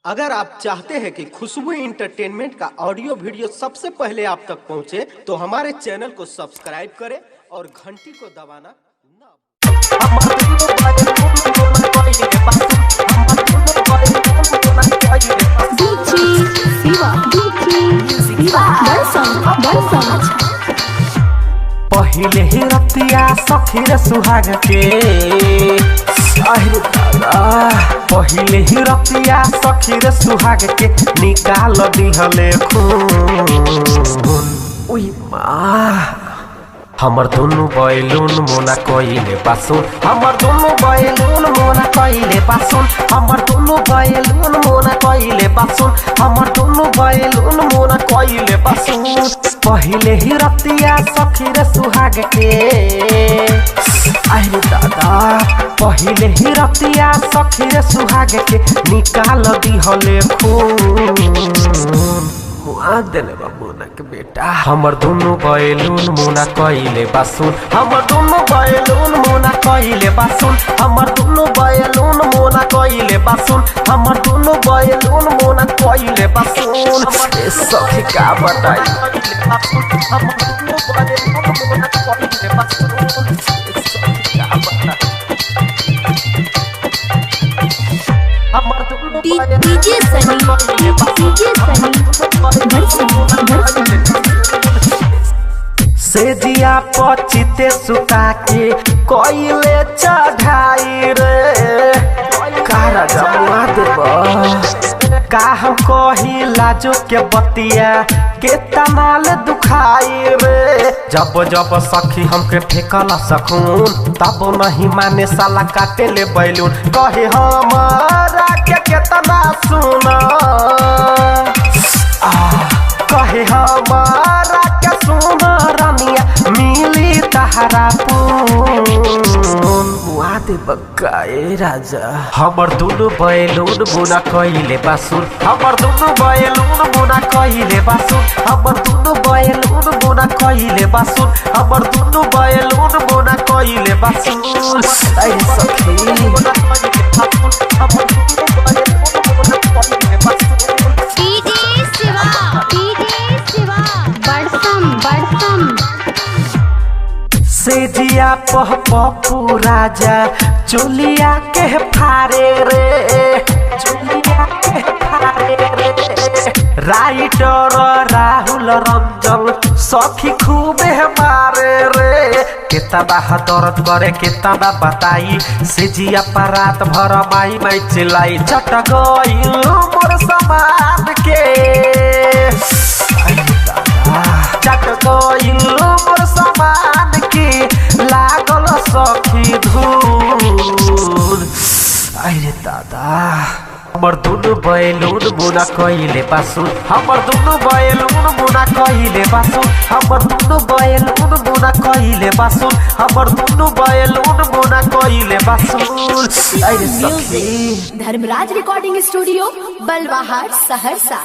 अगर आप चाहते हैं कि खुशबू इंटरटेनमेंट का ऑडियो वीडियो सबसे पहले आप तक पहुंचे, तो हमारे चैनल को सब्सक्राइब करें और घंटी को दबाना ना। DJ Shiva, DJ Shiva, Darshan, Darshan. पहिले ही रतिया सखी रे सुहाग के आहिरे दादा। पहिले ही रतिया सखी रे सुहाग के निकाल दिहले खून। उई माँ, हमर दुनु बैलून मोना कइले बासुन, हमर दुनु बैलून मोना कइले बासुन, हमर दुनु बैलून मोना कइले बासुन, हमर दुनु बैलून मोना कइले बासुन। पहिले ही रतिया सखी रे सुहाग के आहिरे दादा। पहिले ही रतिया सखी रे सुहाग के निकाल दिहले खून। मुआ देले बा मुना के बेटा। हमर दुनु बैलून मुना कइले बासुन, हमर दुनु बैलून मुना कइले बासुन, हमर दुनु बैलून मुना कइले बासुन, हमर दुनु बैलून मुना कइले बासुन। ए सखी का बताई, हमर दुनु बैलून मुना कइले बासुन। ए सखी का बताई, हमर दुनु DJ Sunny, DJ Sunny, Darshan, Darshan. सेजिया पचिते सुता के कइले चढ़ाई रे कारा जमुआ देब। का हम कही लाजो के बतिया के तमाल दुखाई रे। जब जब सखी हमके फेकला सखून तब नहीं माने साला काटे ले बैलून। कहे हमारा के केतना सुना, कहे हमारा के सुन रनिया मिली तहरा पून। मुआ दे बक्काए राजा। हमर दुनु बैलून मुना कइले बासुन, हमर दुनु बैलून मुना कइले बासुन, हमर दुनु बैलून मुना कइले बासुन, हमर दुनु बैलून मुना कइले बासुन। ऐ सखी DJ Shiva, DJ Shiva, Darshan, Darshan. सेजिया पह पप्पू राजा चोलिया के फारे रे, चोलिया के फारे रे। राइटर राहुल रंजन सखी खूबे मारे रे। केतना दर्द करे केतना बताई, सेजिया पर रात भर माई माई चिल्लाई। चट गइल मोर सामान के, चट गइल मोर सामान के लागल सखी धूर। आइरे दादा। हमर दुनु बैलून मुना कइले बासुन, हमर दुनु बैलून मुना कइले बासुन, हमर दुनु बैलून मुना कइले बासुन, हमर दुनु बैलून मुना कइले बासुन। आइरे सखी। Dharmraj recording studio, Balwahar, Saharsa.